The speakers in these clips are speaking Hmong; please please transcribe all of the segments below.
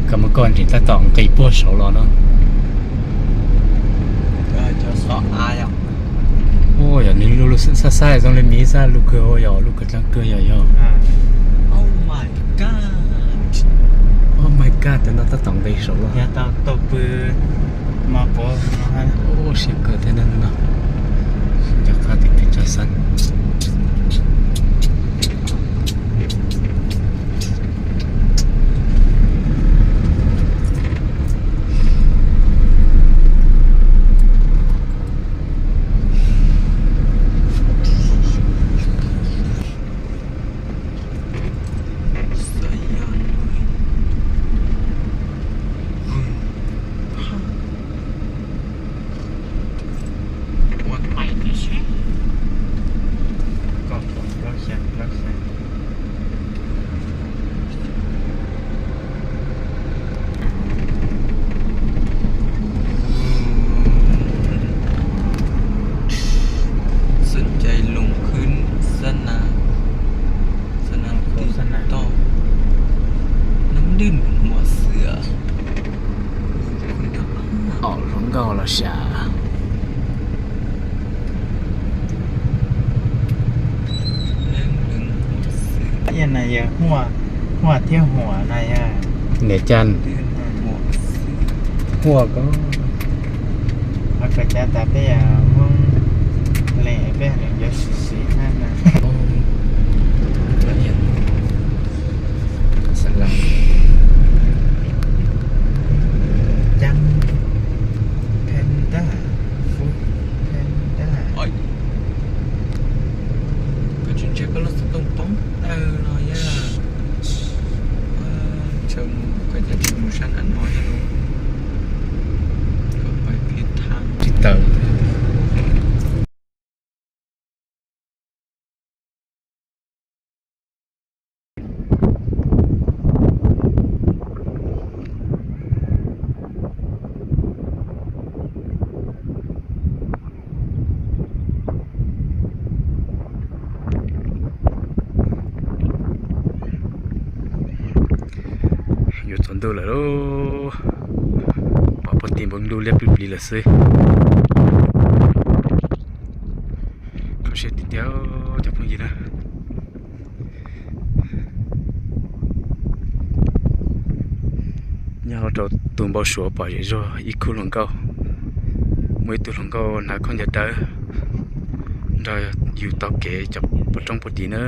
Koj muab koj ntseeg tab tom nqis puag saud los no. Ua yog nws lub lub xab xab zoo li miv xab lub kawg, ua yog lub kawg dlaab kawg yog yog. Oh my god, tus no tab tom nqis saud los. Ua siab kawg thiab no. Cov qab tim peb tso xab. Sub cai loos khwb xab na, xab na toj, nab dwj mus xwb. Hluas nkauj los sav. Huaj thiab huam na yog. Niam cas huaj ko. Koj cav tas peb Hmoob le peb yuav siv siv hab na. Cas panda, food panda. Koj tsis ntsia koj lub xov tooj poob tawg no yog. Tsis mus, koj cas tsis mus sab nram no yog. Koj pais phim thav tsis tawm. Yuav tsaus ntuj lawm lauj, pom puag tim npoo dub liab plig plig lawm xwb. Kho siab tiag tiag cov phooj ywg na. Nyob hauv rau tus npau suav pom zem zog ib khub hluas nkauj. Muaj ib tug hluas nkauj hnav khaub ncaws dawb nrog yus taug kev cov pov roob puag tim na,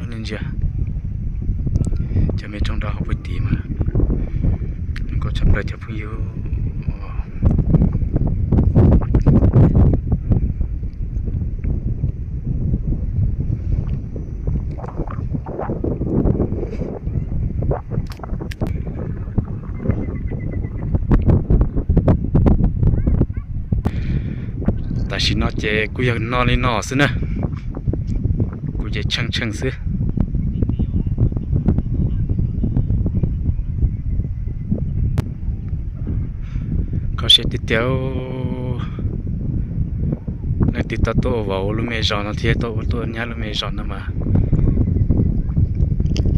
nej ntsia. Cov me roob dawb hauv puag tim mas zoo nkauj tshaj plaws cov phooj ywg. Tam sim no ces kuj yog noj li no xwb na, kuv ces tsheej tsheej xwb. Kho siab tiag tiag. Leej twg tau tuaj ua vauv ua lub me zos no thiab tau ua tuaj nyab lub me zos no mas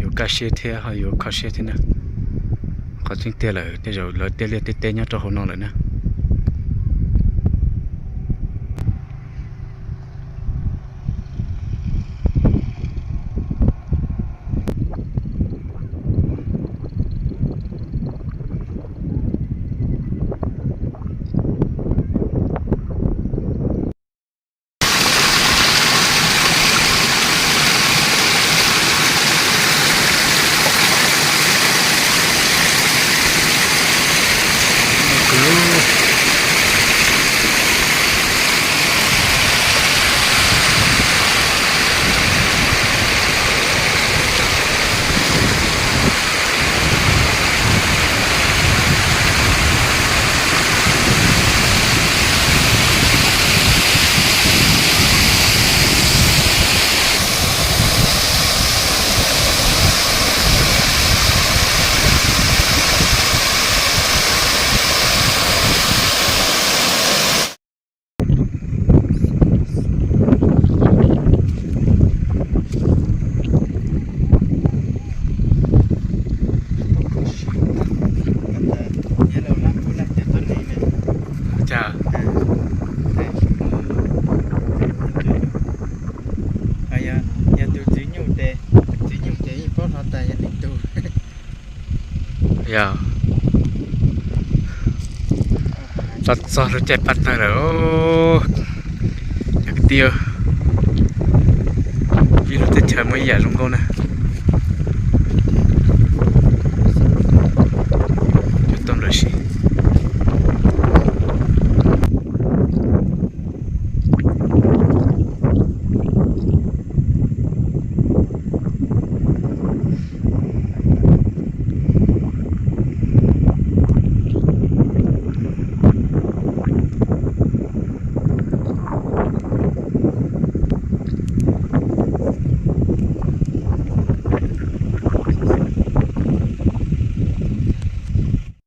yuav kaj siab thiab ho yuav kho siab thiab na. Qhov tseeb tiag lawm tej zaum lawv tej liaj tej teb nyob rau hauv no lawm na. Kuv lub Yog, yog tus txiv nyuj ces, txiv nyuj ces yeej paub hlo tas yog leej twg. Yog, txog lub caij paj tawg lawm cov kwv tij. Ib lub teb chaws muaj ib yam zoo nkauj na. Yuav tau lawm si.